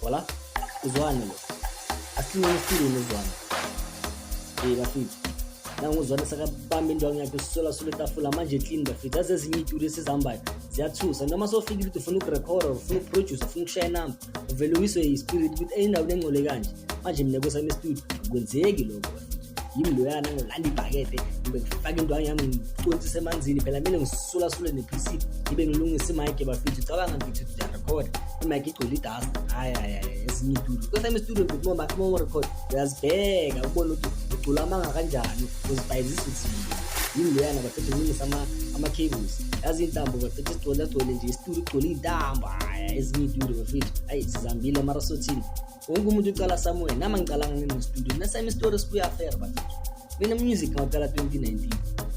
Wala uZwane lo, asihlangene studio noZwane. Bafethu, nangu uZwane sakabamba indwangu yakhe, usola sula itafula manje, clean bafethu. Yazi, ezinye iy'tudio esizihambayo ziyathusa, noma sowufikile ukuthi ufuna ukurekhoda, ufuna ukuproduce, ufuna ukushaya inamba, uvele uyiswe yi-spirit ukuthi endaweni engcole kanje. Manje mina kwesami istudio akwenzeki lokho bafethu. Yimi loyana ngolanda ibhakede, ngibe ngifake indwangu yami, ngiconsise emanzini phela, kumele ngisulasule ne-PC, ngibe ngilungise imayike bafethu. Cabanga mfethu, ukuthi uyarekhoda, imayike igcwele idust. Hayi hayi hayi, ezinye iy'tudio, kwesami istudio mfethu, uma urekhod uyazibheka, ubone ukuthi ugcula amanga kanjani, uzibhayizisa uthini. Yimi loyana bafethu ngilungisa ama-cables, yazi iy'ntambo bafethu, sigcwele agcwele nje isitudio, kugcwele iy'ntambo. Hhayi, ezinye iy'tudio bafethu, hayi, sizambile, mara sothini, wonke umuntu ucala somewhere. Nami angicalanga ngine-studio, nesami isitori sibuya fair bafethu. Mina music ngaqala 2019,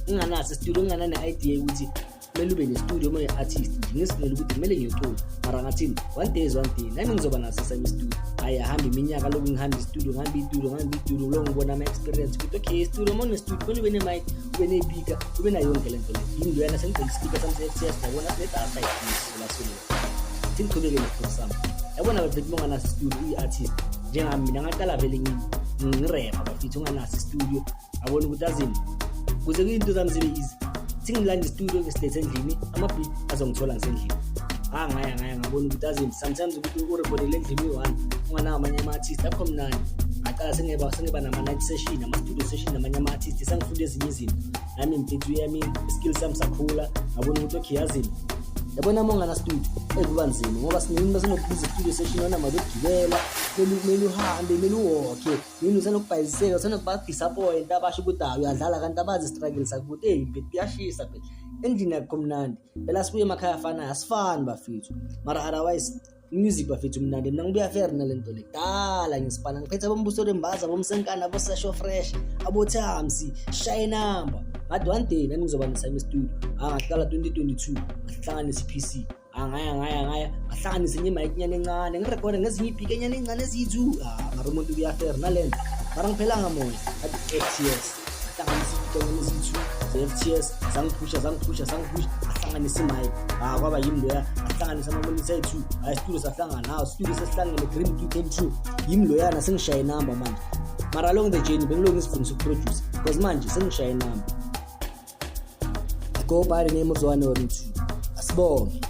nginganaso isitudio, nginganane-idea ukuthi kumele ube ne-studio uma uyi-artist nje. Ngisimele ukuthi kumele ngiyocula, mara ngathini, one day is one day, nami ngizoba naso sami istudio. Hhayi, ahamba iminyaka lokhu ngihamba istudio, ngihamba itudio, ngihamba itudio, lo ngibona ama-experience ukuthi okay, istudio, uma unestudio kumele ube ne-mic, ube ney'pika, ube nayo yonke le nto le. Yini loyana sengigcina ispeaker sami se-FTS, yabona, sinedata lasule. Singichubeke nesitori sami. Yabona bafethu, uma unganaso istudio uyi-artist njengami, mina ngaqala vele ngirepha bafethu, unganaso istudio, ngabona ukuthi azini, kuze kuyinto zami zibe easy, singilanda istudio, ngisilethe endlini, ama-beat azongithola ngisendlini. Ah, ngaya ngaya ngabona ukuthi azini, sometimes ukuthi urekhodele endlini uyi-one, unganawo amanye ama-artist, akho mnandi. Ngaqala sengeba nama-night session, ama-studio session namanye ama-artist, sengifunda ezinye izinto nami mfethu yami, iskill sami sakhula. Ngabona ukuthi okay, yazini, yabona, uma ungana-studio ekuba nzima, ngoba sinini basenokubiza i-studio session, onamali yokugibela, kumele uhambe, kumele uwokhe yini, usenokubhayiziseka, usenokubadisappoint, abasho ukuthi hayi, uyadlala, kanti abazi istruggle sakho ukuthi eyi mfethu, kuyashisa phela endlini, yakho mnandi phela, sibuye emakhaya afanayo, asifani bafethu. Mara otherwise music bafethu mnandi. Mina ngibuya fair nale nto le, kudala ngisipana, ngiphethe abombuso lembaza, abomsenkana, abosesho fresh, abothamsi shaye namba. Ngathi one day nami ngizoba nesami studio. Ngaqala 2022, ngahlanganisa i-PC, angaya ngaya ngaya, ngahlanganisa enye imic nyane encane, ngirekhode ngezinye ipiki enyane encane eziyi-two. Ah, mara umuntu kuyafair nale nto, mara ngiphelanga moya. Ngathi FTS, ngahlanganisa ipiki enyane eziyi-two ze-FTS, zangiphusha, zangiphusha, zangiphusha, ngahlanganisa imic. Ah, kwaba yimi loya, ngahlanganisa amamonitha ayi-two. Hayi, isitudio sahlangana, hawu, studio sesihlangene, dream to came true. Yimi loyana sengishaye inamba manje, mara along the journey bengilokhu ngisifundisa ukuproduce, because manje sengishaye inamba. I go by the name of Zwane Orintu. Asibonge.